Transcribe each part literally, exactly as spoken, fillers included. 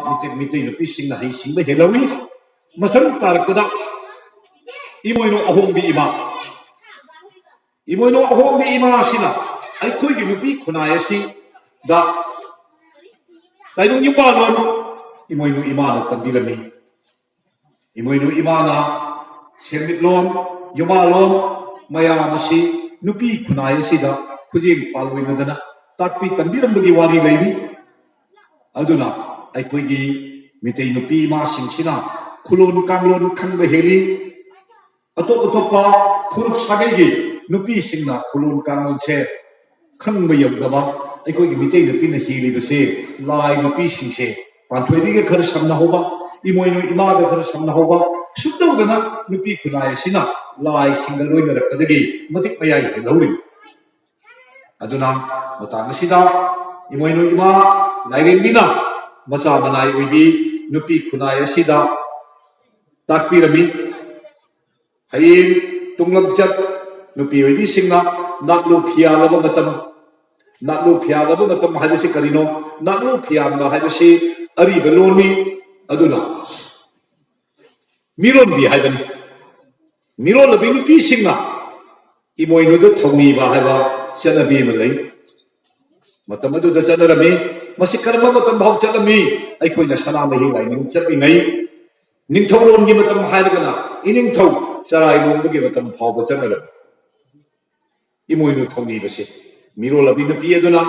ꯃꯤꯇꯩ ꯃꯤꯇꯩ ꯅꯨꯄꯤꯁꯤꯡꯅ ꯍꯩꯁꯤꯡꯕ ꯍꯦꯜꯍꯧꯏ꯫ ꯃꯊꯪ ꯇꯥꯔꯛꯄꯗ ꯏꯃꯣꯏꯅꯨ ꯑꯍꯣꯡꯕꯤ ꯏꯃꯥ, ꯏꯃꯣꯏꯅꯨ ꯑꯍꯣꯡꯕꯤ ꯏꯃꯥꯁꯤꯅ ꯑꯩꯈꯣꯏꯒꯤ ꯅꯨꯄꯤ ꯈꯨꯟꯅꯥꯏ ꯑꯁꯤꯗ ꯇꯥꯏꯕꯪ ꯌꯨꯝꯕꯥꯜꯂꯣꯟ ꯏꯃꯣꯏꯅꯨ ꯏꯃꯥꯅ ꯇꯝꯕꯤꯔꯝꯃꯤ꯫ ꯏꯃꯣꯏꯅꯨ ꯏꯃꯥꯅ ꯁꯦꯟꯃꯤꯠꯂꯣꯟ, ꯌꯨꯝꯕꯥꯜꯂꯣꯟ ꯃꯌꯥꯝ ꯑꯁꯤ ꯅꯨꯄꯤ ꯈꯨꯟꯅꯥꯏ ꯑꯁꯤꯗ ꯈꯨꯖꯦꯡ ꯄꯥꯜꯂꯣꯏꯅꯗꯅ ꯇꯥꯛꯄꯤ ꯇꯝꯕꯤꯔꯝꯕꯒꯤ ꯋꯥꯔꯤ ꯂꯩꯔꯤ꯫ ꯑꯗꯨꯅ ꯑꯩꯈꯣꯏꯒꯤ ꯃꯤꯇꯩ ꯅꯨꯄꯤ ꯏꯃꯥꯁꯤꯡꯁꯤꯅ ꯈꯨꯂꯣꯟ ꯀꯥꯡꯂꯣꯟ ꯈꯪꯕ ꯍꯦꯜꯂꯤ꯫ ꯑꯇꯣꯞ ꯑꯇꯣꯞꯄ ꯐꯨꯔꯨꯞ ꯁꯥꯒꯩꯒꯤ ꯅꯨꯄꯤꯁꯤꯡꯅ ꯈꯨꯂꯣꯟ ꯀꯥꯡꯂꯣꯟꯁꯦ ꯈꯪꯕ ꯌꯧꯗꯕ ꯑꯩꯈꯣꯏꯒꯤ ꯃꯤꯇꯩ ꯅꯨꯄꯤꯅ ꯍꯦꯜꯂꯤꯕꯁꯦ ꯂꯥꯏ ꯅꯨꯄꯤꯁꯤꯡꯁꯦ ꯄꯥꯟꯊꯣꯏꯕꯤꯒ ꯈꯔ ꯁꯝꯅꯍꯧꯕ, ꯏꯃꯣꯏꯅꯨ ꯏꯃꯥꯒ ꯈꯔ ꯁꯝꯅꯍꯧꯕ, ꯁꯨꯝ ꯇꯧꯗꯅ ꯅꯨꯄꯤ ꯈꯨꯟꯅꯥꯏ ꯑꯁꯤꯅ ꯂꯥꯏꯁꯤꯡꯒ ꯂꯣꯏꯅꯔꯛꯄꯗꯒꯤ ꯃꯇꯤꯛ ꯃꯌꯥꯏ ꯍꯦꯜꯍꯧꯔꯤꯕ꯫ ꯑꯗꯨꯅ ꯃꯇꯥꯡ ꯑꯁꯤꯗ ꯏꯃꯣꯏꯅꯨ ꯏꯃꯥ ꯂꯥꯏꯔꯦꯝꯕꯤꯅ ꯃꯆꯥ ꯃꯅꯥꯏ ꯑꯣꯏꯕꯤ ꯅꯨꯄꯤ ꯈꯨꯟꯅꯥꯏ ꯑꯁꯤꯗ ꯇꯥꯛꯄꯤꯔꯝꯃꯤ꯫ ꯍꯌꯦꯡ ꯇꯨꯡꯂꯝꯆꯠ ꯅꯨꯄꯤ ꯑꯣꯏꯕꯤꯁꯤꯡꯅ ꯅꯥꯛꯂꯨ ꯐꯤꯌꯥꯜꯂꯕ ꯃꯇꯝ, ꯅꯥꯛꯂꯨ ꯐꯤꯌꯥꯜꯂꯕ ꯃꯇꯝ ꯍꯥꯏꯕꯁꯤ ꯀꯔꯤꯅꯣ? ꯅꯥꯛꯂꯨ ꯐꯤꯌꯥꯟꯕ ꯍꯥꯏꯕꯁꯤ ꯑꯔꯤꯕ ꯂꯣꯟꯅꯤ꯫ ꯑꯗꯨꯅ ꯃꯤꯔꯣꯟꯕꯤ ꯍꯥꯏꯕꯅꯤ꯫ ꯃꯤꯔꯣꯜꯂꯕꯤ ꯅꯨꯄꯤꯁꯤꯡꯅ ꯏꯃꯣꯏꯅꯨꯗ ꯊꯧꯅꯤꯕ ꯍꯥꯏꯕ ꯆꯠꯅꯕꯤ ꯑꯃ ꯂꯩ꯫ ꯃꯇꯝ ꯑꯗꯨꯗ ꯆꯠꯅꯔꯝꯃꯤ꯫ ꯃꯁꯤ ꯀꯔꯝꯕ ꯃꯇꯝ ꯐꯥꯎ ꯆꯠꯂꯝꯃꯤ? ꯑꯩꯈꯣꯏꯅ ꯁꯅꯥꯃꯍꯤ ꯂꯥꯏꯅꯤꯡ ꯆꯠꯂꯤꯉꯩ ꯅꯤꯡꯊꯧꯔꯣꯟꯒꯤ ꯃꯇꯝ ꯍꯥꯏꯔꯒꯅ ꯏꯅꯤꯡꯊꯧ ꯆꯔꯥꯏ ꯂꯣꯡꯕꯒꯤ ꯃꯇꯝ ꯐꯥꯎꯕ ꯆꯠꯅꯔꯝꯃꯤ꯫ ꯏꯃꯣꯏꯅꯨ ꯊꯧꯅꯤꯕꯁꯦ ꯃꯤꯔꯣꯜꯂꯕꯤ ꯅꯨꯄꯤ ꯑꯗꯨꯅ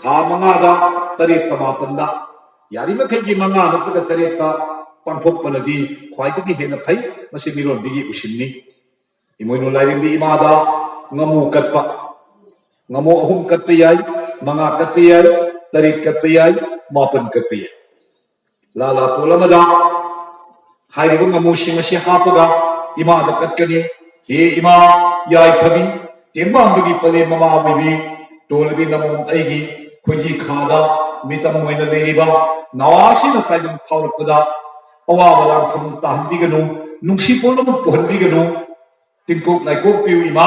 ꯊꯥ ꯃꯉꯥꯗ ꯇꯔꯦꯠꯇ ꯃꯥꯄꯟꯗ, ꯌꯥꯔꯤꯃꯈꯩꯒꯤ ꯃꯉꯥ ꯅꯠꯇ꯭ꯔꯒ ꯇꯔꯦꯠꯇ ꯄꯥꯡꯊꯣꯛꯄꯅꯗꯤ ꯈ꯭ꯋꯥꯏꯗꯒꯤ ꯍꯦꯟꯅ ꯐꯩ꯫ ꯃꯁꯤ ꯃꯤꯔꯣꯟꯕꯤꯒꯤ ꯎꯁꯤꯟꯅꯤ꯫ ꯏꯃꯣꯏꯅꯨ ꯂꯥꯏꯔꯦꯝꯕꯤ ꯏꯃꯥꯗ ꯉꯥꯃꯨ ꯀꯠꯄ, ꯉꯥꯃꯨ ꯑꯍꯨꯝ ꯀꯠꯄ ꯌꯥꯏ, ꯃꯉꯥ ꯀꯠꯄ ꯌꯥꯏ, ꯇꯔꯦꯠ ꯀꯠꯄ ꯌꯥꯏ, ꯃꯥꯄꯟ ꯀꯠꯄ ꯌꯥꯏ꯫ ꯂꯥꯂꯥ ꯇꯣꯜ ꯑꯃꯗ ꯍꯥꯏꯔꯤꯕ ꯉꯥꯃꯨꯁꯤꯡ ꯑꯁꯤ ꯍꯥꯞꯄꯒ ꯏꯃꯥꯗ ꯀꯠꯀꯅꯤ꯫ ꯍꯦ ꯏꯃꯥ, ꯌꯥꯏꯐꯕꯤ, ꯇꯦꯡꯕꯥꯡꯕꯒꯤ ꯄꯂꯦꯝ ꯃꯃꯥ ꯑꯣꯏꯕꯤ, ꯇꯣꯜꯂꯕꯤ ꯅꯃꯣꯝ ꯑꯩꯒꯤ ꯈꯣꯏꯖꯤ ꯈꯥꯗ ꯃꯤꯇꯝ ꯑꯣꯏꯅ ꯂꯩꯔꯤꯕ ꯅꯋꯥꯁꯤꯅ ꯇꯥꯏꯕꯪ ꯐꯥꯎꯔꯛꯄꯗ ꯑꯋꯥꯕ ꯂꯥꯡꯐꯝ ꯇꯥꯍꯟꯕꯤꯒꯅꯨ, ꯅꯨꯡꯁꯤ ꯄꯣꯠꯂꯨꯝ ꯄꯨꯍꯟꯕꯤꯒꯅꯨ꯫ ꯇꯤꯡꯀꯣꯛ ꯂꯥꯏꯀꯣꯛ ꯄꯤꯌꯨ ꯏꯃꯥ,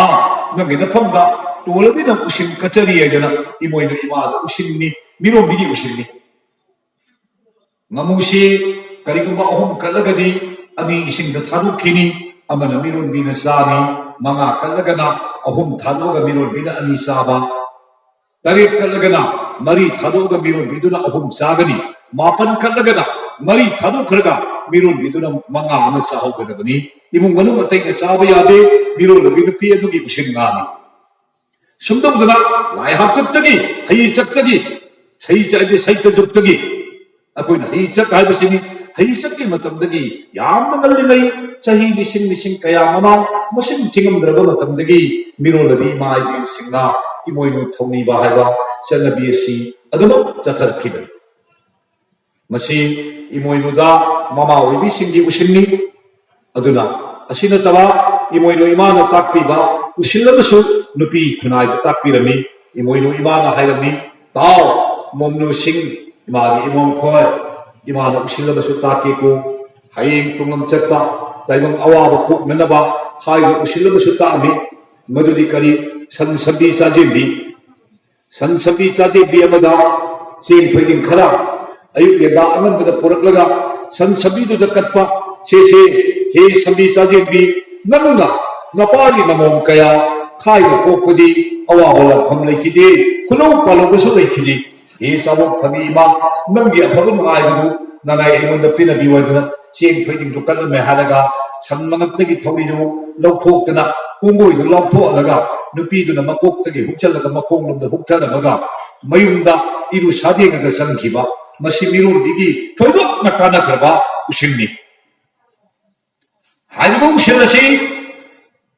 ꯅꯪꯒꯤ ꯅꯐꯝꯗ ꯇꯣꯜꯂꯕꯤ ꯅꯪ ꯎꯁꯤꯟ ꯀꯠꯆꯔꯤ ꯍꯥꯏꯗꯅ ꯏꯃꯣꯏꯅꯨ ꯏꯃꯥꯗ ꯎꯁꯤꯟꯅꯤ, ꯃꯤꯔꯣꯟꯕꯤꯒꯤ ꯎꯁꯤꯟꯅꯤ꯫ ꯉꯥꯃꯨꯁꯤ ꯀꯔꯤꯒꯨꯝꯕ ꯑꯍꯨꯝ ꯀꯠꯂꯒꯗꯤ ꯑꯅꯤ ꯏꯁꯤꯡꯗ ꯊꯥꯗꯣꯛꯈꯤꯅꯤ, ꯑꯃꯅ ꯃꯤꯔꯣꯟꯕꯤꯅ ꯆꯥꯅꯤ꯫ ꯃꯉꯥ ꯀꯠꯂꯒꯅ ꯑꯍꯨꯝ ꯊꯥꯗꯣꯛꯑꯒ ꯃꯤꯔꯣꯟꯕꯤꯅ ꯑꯅꯤ ꯆꯥꯕ꯫ ꯇꯔꯦꯠ ꯀꯠꯂꯒꯅ ꯃꯔꯤ ꯊꯥꯗꯣꯛꯑꯒ ꯃꯤꯔꯣꯟꯕꯤꯗꯨꯅ ꯑꯍꯨꯝ ꯆꯥꯒꯅꯤ꯫ ꯃꯥꯄꯟ ꯀꯠꯂꯒꯅ ꯃꯔꯤ ꯊꯥꯗꯣꯛꯈ꯭ꯔꯒ ꯃꯤꯔꯣꯟꯕꯤꯗꯨꯅ ꯃꯉꯥ ꯑꯃ ꯆꯥꯍꯧꯒꯗꯕꯅꯤ꯫ ꯏꯃꯨꯡ ꯃꯅꯨꯡ ꯑꯇꯩꯅ ꯆꯥꯕ ꯌꯥꯗꯦ꯫ ꯃꯤꯔꯣꯜꯂꯕꯤ ꯅꯨꯄꯤ ꯑꯗꯨꯒꯤ ꯎꯁꯤꯟ ꯉꯥꯅꯤ꯫ ꯁꯨꯝ ꯇꯧꯗꯅ ꯂꯥꯏ ꯍꯥꯛꯇꯛꯇꯒꯤ, ꯍꯩ ꯆꯠꯇꯒꯤ, ꯁꯩ ꯆꯠ-, ꯍꯥꯏꯗꯤ ꯁꯩꯇ ꯆꯨꯞꯇꯒꯤ ꯑꯩꯈꯣꯏꯅ ꯍꯩ ꯆꯠ ꯍꯥꯏꯕꯁꯤꯅꯤ꯫ ꯍꯩ ꯆꯠꯀꯤ ꯃꯇꯝꯗꯒꯤ ꯌꯥꯝꯅ ꯉꯜꯂꯤꯉꯩ, ꯆꯍꯤ ꯂꯤꯁꯤꯡ ꯂꯤꯁꯤꯡ ꯀꯌꯥ ꯃꯃꯥꯡ, ꯃꯁꯤꯡ ꯊꯤꯉꯝꯗ꯭ꯔꯕ ꯃꯇꯝꯗꯒꯤ ꯃꯤꯔꯣꯜꯂꯕꯤ ꯏꯃꯥ ꯏꯕꯦꯟꯁꯤꯡꯅ ꯏꯃꯣꯏꯅꯨ ꯊꯧꯅꯤꯕ ꯍꯥꯏꯕ ꯆꯠꯅꯕꯤ ꯑꯁꯤ ꯑꯗꯨꯃꯛ ꯆꯠꯊꯔꯛꯈꯤꯕꯅꯤ꯫ ꯃꯁꯤ ꯏꯃꯣꯏꯅꯨꯗ ꯃꯃꯥ ꯑꯣꯏꯕꯤꯁꯤꯡꯒꯤ ꯎꯁꯤꯟꯅꯤ꯫ ꯑꯗꯨꯅ ꯑꯁꯤ ꯅꯠꯇꯕ ꯏꯃꯣꯏꯅꯨ ꯏꯃꯥꯅ ꯇꯥꯛꯄꯤꯕ ꯎꯁꯤꯜ ꯑꯃꯁꯨ ꯅꯨꯄꯤ ꯈꯨꯟꯅꯥꯏꯗ ꯇꯥꯛꯄꯤꯔꯝꯃꯤ꯫ ꯏꯃꯣꯏꯅꯨ ꯏꯃꯥꯅ ꯍꯥꯏꯔꯝꯃꯤ, "ꯇꯥꯎ, ꯃꯣꯝꯅꯨꯁꯤꯡ, ꯏꯃꯥꯒꯤ ꯏꯃꯣꯝ ꯈꯣꯏ, ꯏꯃꯥꯅ ꯎꯁꯤꯜ ꯑꯃꯁꯨ ꯇꯥꯛꯀꯦꯀꯣ꯫ ꯍꯌꯦꯡ ꯇꯨꯡꯂꯝꯆꯠꯇ ꯇꯥꯏꯕꯪ ꯑꯋꯥꯕ ꯀꯣꯛꯅꯅꯕ ꯍꯥꯏꯕ ꯎꯁꯤꯜ ꯑꯃꯁꯨ ꯇꯥꯛꯑꯝꯃꯤ꯫ ꯃꯗꯨꯗꯤ ꯀꯔꯤ? ꯁꯟ ꯁꯟꯕꯤ ꯆꯥꯖꯦꯟꯕꯤ, ꯁꯟ ꯁꯟꯕꯤ ꯆꯥꯖꯦꯟꯕꯤ ꯑꯃꯗ ꯆꯦꯡ ꯊꯣꯏꯗꯤꯡ ꯈꯔ ꯑꯌꯨꯛ ꯉꯟꯇꯥ ꯑꯉꯟꯕꯗ ꯄꯨꯔꯛꯂꯒ ꯁꯟ ꯁꯟꯕꯤꯗꯨꯗ ꯀꯠꯄ꯫ ꯁꯦ, ꯁꯦ, ꯍꯦ ꯁꯟꯕꯤ ꯆꯥꯖꯦꯟꯕꯤ, ꯅꯪꯅ ꯅꯄꯥꯒꯤ ꯅꯃꯣꯝ ꯀꯌꯥ ꯈꯥꯏꯅ ꯄꯣꯛꯄꯗꯤ ꯑꯋꯥꯕ ꯂꯥꯛꯐꯝ ꯂꯩꯈꯤꯗꯦ, ꯈꯨꯂꯧ ꯄꯥꯜꯂꯧꯕꯁꯨ ꯂꯩꯈꯤꯗꯦ꯫ ꯍꯦ ꯆꯥꯕꯣꯛ ꯐꯕꯤ ꯏꯃꯥ, ꯅꯪꯒꯤ ꯑꯐꯕ ꯅꯨꯡꯉꯥꯏꯕꯗꯨ ꯅꯅꯥꯏ ꯑꯩꯉꯣꯟꯗ ꯄꯤꯅꯕꯤꯌꯨ" ꯍꯥꯏꯗꯅ ꯆꯦꯡ ꯊꯣꯏꯗꯤꯡꯗꯨ ꯀꯠꯂꯝꯃꯦ ꯍꯥꯏꯔꯒ ꯁꯟ ꯃꯉꯛꯇꯒꯤ ꯊꯧꯔꯤꯗꯨ ꯂꯧꯊꯣꯛꯇꯅ ꯀꯣꯡꯒꯣꯏꯗꯨ ꯂꯥꯎꯊꯣꯛꯍꯜꯂꯒ ꯅꯨꯄꯤꯗꯨꯅ ꯃꯀꯣꯛꯇꯒꯤ ꯍꯨꯛꯆꯜꯂꯒ ꯃꯈꯣꯡꯂꯣꯝꯗ ꯍꯨꯛꯊꯔꯝꯃꯒ ꯃꯌꯨꯝꯗ ꯏꯔꯨ ꯁꯥꯗꯦꯡꯉꯒ ꯆꯪꯈꯤꯕ, ꯃꯁꯤ ꯃꯤꯔꯣꯟꯕꯤꯒꯤ ꯊꯣꯏꯗꯣꯛꯅ ꯀꯥꯟꯅꯈ꯭ꯔꯕ ꯎꯁꯤꯟꯅꯤ꯫ ꯍꯥꯏꯔꯤꯕ ꯎꯁꯤꯜ ꯑꯁꯤ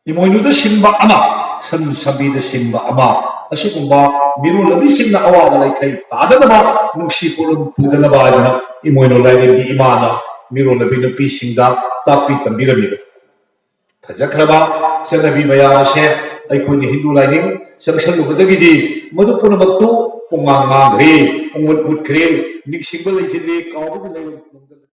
ꯏꯃꯣꯏꯅꯨꯗ ꯁꯤꯟꯕ ꯑꯃ, ꯁꯟ ꯁꯟꯕꯤꯗ ꯁꯤꯟꯕ ꯑꯃ, ꯑꯁꯤꯒꯨꯝꯕ ꯃꯤꯔꯣꯜꯂꯕꯤꯁꯤꯡꯅ ꯑꯋꯥꯕ ꯂꯩꯈꯩ ꯇꯥꯗꯅꯕ, ꯅꯨꯡꯁꯤ ꯄꯣꯠꯂꯨꯝ ꯄꯨꯗꯅꯕ ꯍꯥꯏꯗꯅ ꯏꯃꯣꯏꯅꯨ ꯂꯥꯏꯔꯦꯝꯕꯤ ꯏꯃꯥꯅ ꯃꯤꯔꯣꯜꯂꯕꯤ ꯅꯨꯄꯤꯁꯤꯡꯗ ꯇꯥꯛꯄꯤ ꯇꯝꯕꯤꯔꯝꯃꯤꯕ ꯐꯖꯈ꯭ꯔꯕ ꯆꯠꯅꯕꯤ ꯃꯌꯥꯝ ꯑꯁꯦ ꯑꯩꯈꯣꯏꯅ ꯍꯤꯟꯗꯨ ꯂꯥꯏꯅꯤꯡ ꯆꯪꯁꯜꯂꯨꯕꯗꯒꯤꯗꯤ ꯃꯗꯨ ꯄꯨꯝꯅꯃꯛꯇꯨ ꯄꯨꯡꯃꯥꯡ ꯃꯥꯡꯈ꯭ꯔꯦ, ꯄꯨꯡꯃꯨꯠ ꯃꯨꯠꯈ꯭ꯔꯦ, ꯅꯤꯡꯁꯤꯡꯕ ꯂꯩꯈꯤꯗ꯭ꯔꯦ, ꯀꯥꯎꯕꯒꯤ ꯂꯩꯔꯣꯜ